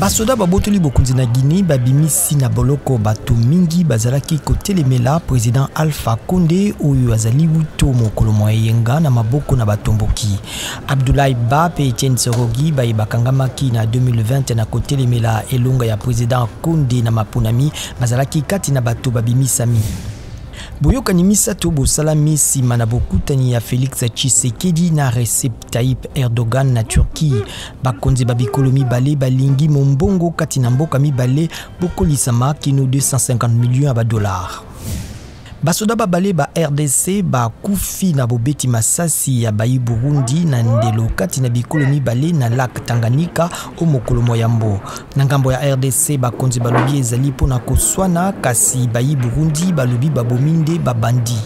Basoda babotoli bokonzi na Guinee babimisi na boloko bato mingi bazalaki kotelemela president Alpha Conde oyo azali wuto mokolo mwa eyenga na maboko na batomboki. Abdoulaye Ba mpe Etienne Sorogi baye bakangamaki na 2020 na kotelemela elonga ya president Conde na maponami bazalaki kati na bato babimisami. Boyokani misato bosalami nsima na bokutani ya Felix Tshisekedi na Recep Tayyip Erdogan na Turquie. Bakonzi ba bikolo mibale balingi mombongo kati na mboka mibale bokolisama kino 250 millions ya ba dollars. Basoda babale ba RDC bakufi na bobeti masasi ya bayi Burundi na ndelo kati na bikolo mibale na lac Tanganyika o mokolo mwa yambo. Na ngambo ya RDC bakonzi balobi ezali mpo na koswana, kasi bayi Burundi balobi babomi nde babandi.